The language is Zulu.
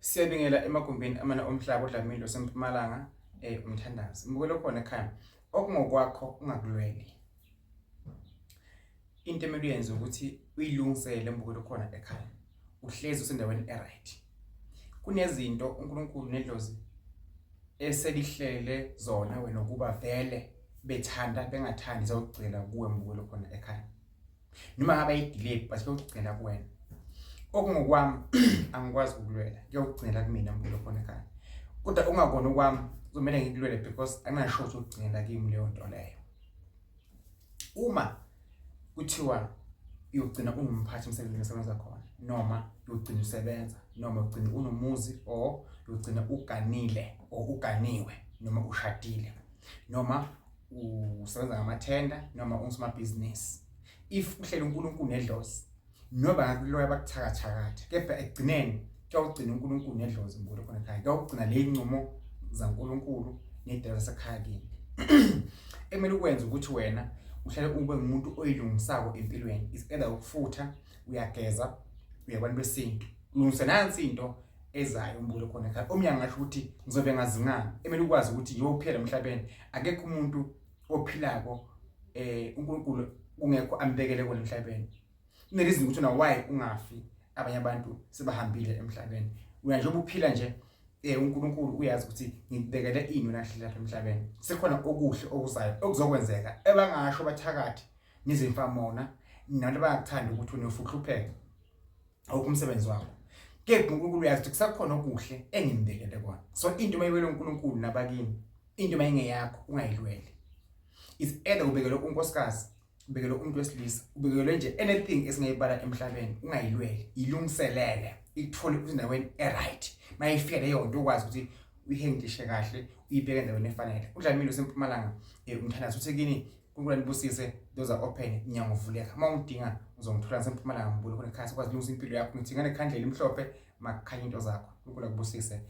Siyabingela emagumbini amane omhlaba uDlamini osempumalanga umthandazi. Mbukelo khona ekhaya okungokwakho ungakulweli. Into emele uyenze ukuthi uyilungisele mbukelo khona ekhaya. Uhlezi usendaweni e-right. Kunezinto uNkulunkulu nedlozi eselihlele zona wena ukuba vele bethanda bengathandi zawugcina kuwe mbukelo khona ekhaya. Noma ngabe ayi-delay but kuyogcina kuwena. Okungokwami angikwazi ukukulwela, kuyogcina kumina mbulo khona ekhaya. Kodwa ungakona okwami kuzomele ngikulwele because anginasho ukuthi ugcinela kimi leyo nto leyo. Uma kuthiwa uyogcina ungumphathi emsebenzini osebenza khona noma uyogcina usebenza noma uyogcina unomuzi or uyogcina uganile or uganiwe noma ushadile noma usebenza ngamathenda noma ungusomabhizinisi, if uhlele uNkulunkulu nedlozi noma ngakuloya bakuthakathakatha, kepha ekugcineni kuyawugcina uNkulunkulu nedlozi mbulo khona ekhaya, kuyawugcina le ncumo zaNkulunkulu nedela zasekhaya kini. Ekumele ukwenze ukuthi wena uhlale ube ngumuntu oyilungisako empilweni, is either ukufutha, uyageza, uya kubantu besintu, ulungise nansi into ezayo umbulo khona ekhaya. Omunye angasho ukuthi ngizobe ngazi ngani. Emele ukwazi ukuthi njengoba uphila emhlabeni akekho umuntu ophilako uNkulunkulu kungekho ambekele kona emhlabeni. Kunereason ukuthi na why ungafi, abanye abantu sebahambile emhlabeni. Wena njengoba uphila nje uNkulunkulu uyazi ukuthi ngikubekele ini wena hleli lapha emhlabeni. Sekhona okuhle okuzayo okuzokwenzeka ebangasho bathakathi nizimfamona nabantu abangakuthandi ukuthi unofuhlupheka awukho umsebenzi wakho, kepha uNkulunkulu uyazi ukuthi kusakhona okuhle engimbekele kona. So into mayiwele uNkulunkulu nabakini, into mayingeyakho ungayilweli. Is either ubekelwe unkosikazi, ubekelwe umuntu wesilisa, ubekelwe nje anything esingayibala emhlabeni, ungayilweli, ilungiselele ikuthole usendaweni e-right. Mayifika leyo nto ukwazi ukuthi uyihendlishe kahle, uyibeke endaweni efanele. UDlamini usempumalanga umthandazo uthi kini uNkulunkulu anibusise, doors are open, iminyango uvuleka. Uma ungidinga uzongithola ngisempumalanga mbulo khona ekhaya, sikwazi ukulungisa impilo yakho. Ngithi ngane khandlela imhlophe makukhanye into zakho. uNkulunkulu akubusise.